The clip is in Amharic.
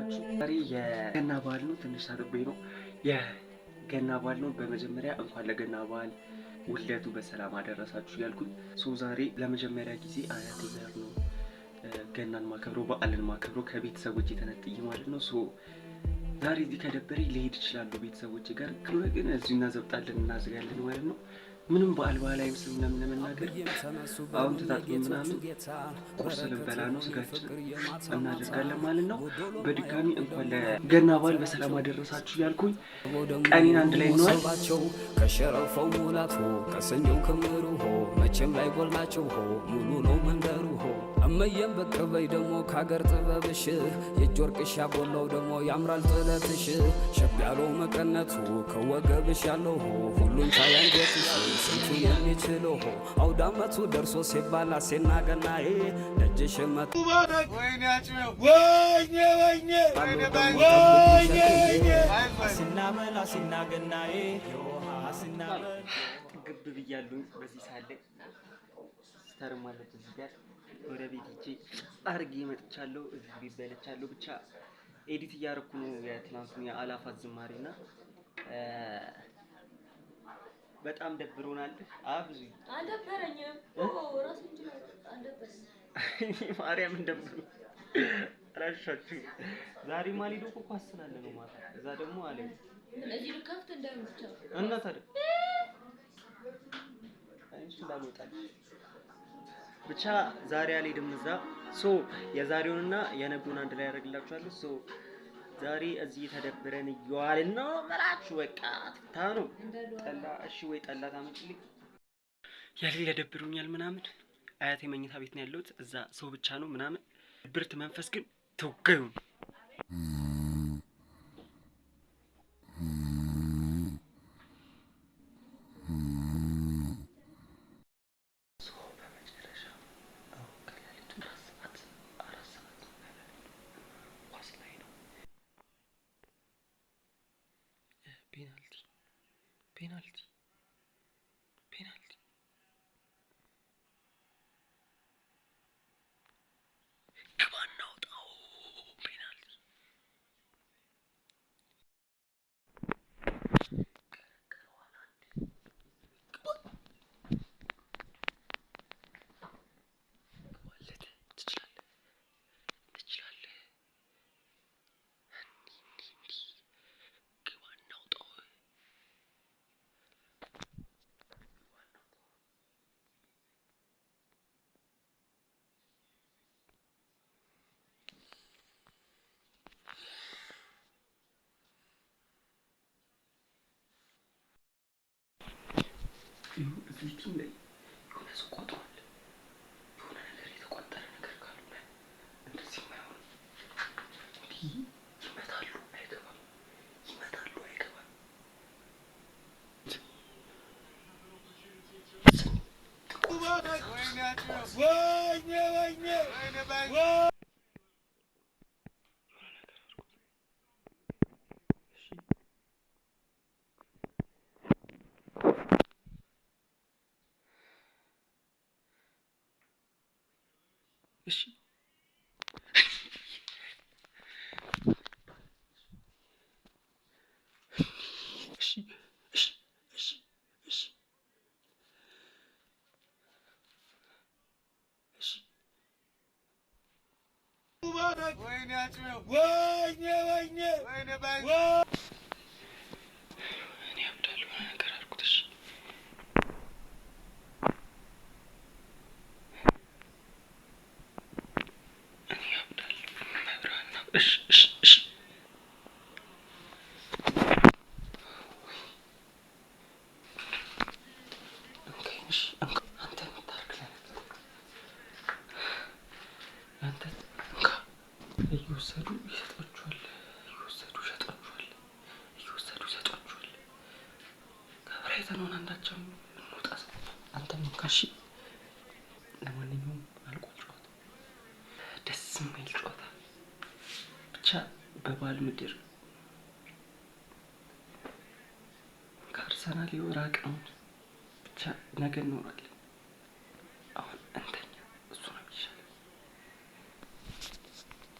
ናችሁ? ዛሬ የገና በዓል ነው። ትንሽ ታጥቤ ነው። የገና በዓል ነው። በመጀመሪያ እንኳን ለገና በዓል ውልደቱ በሰላም አደረሳችሁ ያልኩኝ። So ዛሬ ለመጀመሪያ ጊዜ አያቴ ጋር ነው ገናን ማከብረው፣ በዓልን ማከብረው ከቤተሰቦች የተነጥዬ ማለት ነው። So ዛሬ እዚህ ከደበረኝ ልሄድ እችላለሁ ቤተሰቦች ጋር፣ ካልሆነ ግን እዚሁ እናዘብጣለን፣ እናዝጋለን ማለት ነው። ምንም በዓል በዓል አይመስልም ምናምን ለመናገር። አሁን ተታጥቦ ምናምን ቁርስ ልንበላ ነው፣ ስጋችን እናደርጋለን ማለት ነው። በድጋሚ እንኳን ለገና በዓል በሰላም አደረሳችሁ እያልኩኝ ቀኔን አንድ ላይ እንዋል። ከሸረፈው ሙላት ሆ፣ ከሰኞው ክምሩ ሆ፣ መቼም ላይ ጎልናቸው ሆ፣ ሙሉ ነው መንደሩ ሆ። እመየም ብቅ በይ ደግሞ ከአገር ጥበብሽ፣ የእጅ ወርቅሽ ያጎላው ደግሞ ያምራል ጥለትሽ፣ ሸብ ያለው መቀነቱ ከወገብሽ ያለው ሆ፣ ሁሉን ቻይ አንጀትሽ ስንቱ የሚችለው ሆ። አውዳመቱ ደርሶ ሲባል አሴና ገናዬ ደጅሽ መ ወይኔ ወይኔ ወይኔ ወይኔ አሲናበል አሲና ገናዬ አሲናበል። ጥግብ ብያለሁኝ። በዚህ ሰዓት ላይ sister ም አለች እዚህ ጋር። ወደ ቤት ሂጄ አርጌ መጥቻለሁ። እዚህ ቤት በልቻለሁ። ብቻ edit እያደረኩ ነው የትናንቱን የአላፋት ዝማሬ እና በጣም ደብሮናል። አብዙ። አልደበረኝም። ራሱ እንጂ አልደበረኝም። ማርያምን ደብሮ አላሻችሁ። ዛሬ ማሊዶ እኮ ኳስ ስላለ ነው ማታ። እዛ ደግሞ አለ። ምን እዚህ ልከፍት እንዳይሆን ብቻ። እና ታዲያ እሺ እንዳልወጣልሽ ብቻ ዛሬ አልሄድም እዛ። So የዛሬውንና የነጉን አንድ ላይ ያደርግላችኋለሁ። So ዛሬ እዚህ ተደብረን እየዋልን ነው የምላችሁ። በቃ ትታ ነው ጠላ። እሺ ወይ ጠላ ታመጭልኝ። ያሌለ ደብሮኛል ምናምን። አያቴ መኝታ ቤት ነው ያለሁት። እዛ ሰው ብቻ ነው ምናምን። ብርት መንፈስ ግን ተወጋዩ። በመጨረሻ አሁን ከሌሊቱ 4 ሰዓት፣ 4 ሰዓት ነው ከሌሊቱ። ኳስ ላይ ነው። Penalty፣ penalty፣ penalty! ግባ እናውጣው penalty! ከረከረዋል አንድ ግባ፣ ግባለት! ትችላለህ፣ ትችላለህ! እንዲህ እንዲህ እንዲህ ግባ እናውጣው፣ ግባ እናውጣው! እዚህ team ላይ የሆነ ሰው ቆጥሯል። የሆነ ነገር የተቆጠረ ነገር ካልሆነ እንደዚህ የማይሆን እንዲህ ይመታሉ፣ አይገባም። ይመታሉ፣ አይገባም። ወይኔ ወይኔ ወይኔ። የሆነ ነገር አድርጉት። እሺ። እሺ። እሺ። እሺ። እሺ። እሺ። እሺ። ወይኔ ወይኔ ወይኔ ወይኔ። እኔ አብዳለሁ። የሆነ ነገር አድርጉት። እሺ። እኔ አብዳለሁ። መብራና እሺ፣ እሺ፣ እሺ። እሺ፣ እንካ። አንተ የምታርግ አንተ እንካ። እየወሰዱ ይሰጧችኋል። እየወሰዱ ይሰጧችኋል። እየወሰዱ ይሰጧችኋል። ከብራይተን ሆነ አንዳቸው የምንወጣ ሰው አንተም እንካ። እሺ። ለማንኛውም አልቋል ጨዋታ። ደስ የማይል ጨዋታ። ብቻ በባል ምድር ከአርሰናል የራቅነውን ብቻ ነገ እንኖራለን።